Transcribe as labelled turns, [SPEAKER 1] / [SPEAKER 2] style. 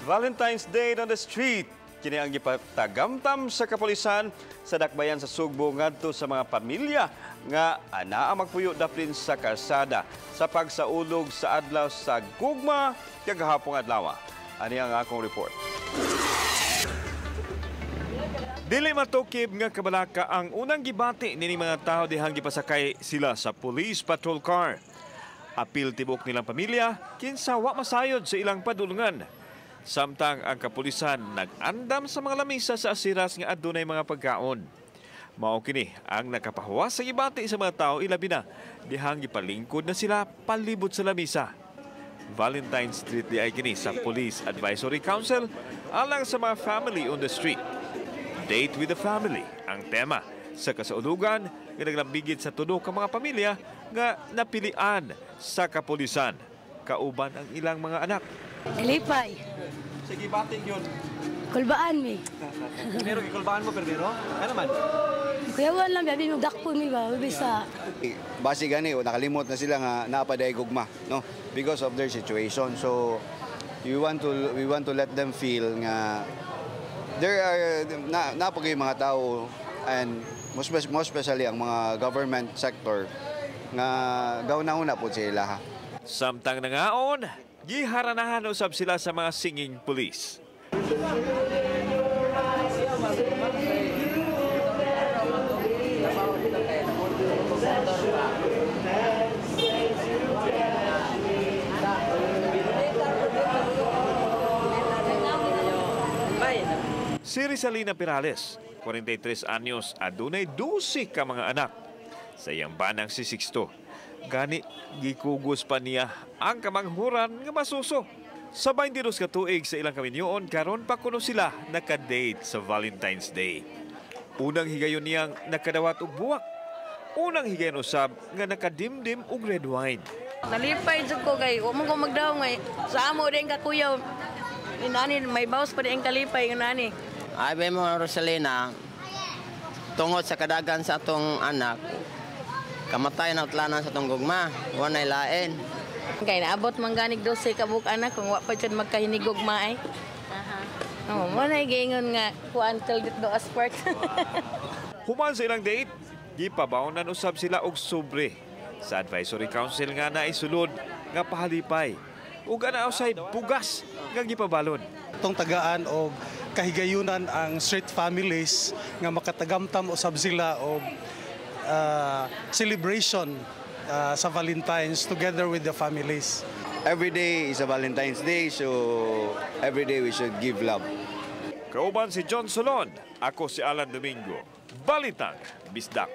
[SPEAKER 1] Valentine's Day on the street. Kini ang gipatagamtam sa kapulisan sa dakbayan sa Sugbo ngadto sa mga pamilya nga anaa magpuyo daplin sa kalsada sa pagsaulog sa Adlaw sa Gugma kagahapong adlaw. Ani ang akong report. Dili matukib nga kabalaka ang unang gibati nining mga tao dihang gipasakay sila sa police patrol car. Apil tibok nilang pamilya, kinsa wa masayod sa ilang padulngan. Samtang ang kapulisan nag-andam sa mga lamisa sa asiras nga adunay mga pagkaon. Mao kini ang nakapahuwas sa gibati sa mga tao, ilabi na dihang gipalingkod na sila palibot sa lamisa. Valentine's Street diay kini sa Police Advisory Council alang sa mga family on the street. Date with the family ang tema sa kasaulugan nga naglambigit sa tudo ka mga pamilya nga napilian sa kapulisan kauban ang ilang mga anak.
[SPEAKER 2] Lipay.
[SPEAKER 1] Sige, bati yun.
[SPEAKER 2] Kulbaan mi.
[SPEAKER 1] Pero gikulbaan mo pero ano man?
[SPEAKER 2] Kuyawan lang bibi mo dakpon mi ba bisa.
[SPEAKER 3] Basi gani o nakalimot na sila nga naa pa diay gugma, no, because of their situation. So we want to let them feel nga there are na naa pa mga tao and most especially ang mga government sector nga gahuna-huna po sila, ha.
[SPEAKER 1] Samtang nangaon, giharanahan usab sila sa mga singing police. Si Rizalina Perales, 43 anyos, adunay 12 ka mga anak. Sa iyang banang si Sixto. Gani, gikugos pa niya ang kamanghuran nga masuso. Sa 22 ka tuig sa ilang kaminyoon, karon pa kuno sila nakadate sa Valentine's Day. Unang higayon niyang nakadawat og buwak. Unang higayon usab nga nakadimdim og red wine.
[SPEAKER 4] Nalipay jud ko kay wa man ko magdaw ngay sa amo din ka kuya. Nani may bawas pa din kalipay nga nani.
[SPEAKER 5] Ay mo Rosalina, tungod sa kadagan sa atong anak, kamatayan ang utlanan sa atong gugma, wa nay lain.
[SPEAKER 4] Kay naabot man ganig 12 ka buok anak kung wa pa jud magkahinigog maay. Oh, mo na giingon nga kuan till death do us part.
[SPEAKER 1] Human sa ilang date, gipabawnan usab sila og sobre sa advisory council nga naisulod nga pahalipay. Ug ana usay bugas nga gipabalon.
[SPEAKER 6] Itong tagaan og kahigayunan ang street families nga makatagamtam usab sila og celebration sa Valentine's together with the families.
[SPEAKER 3] Every day is a Valentine's Day, so every day we should give love.
[SPEAKER 1] Kauban si John Solon, ako si Alan Domingo. Balitang Bisdak.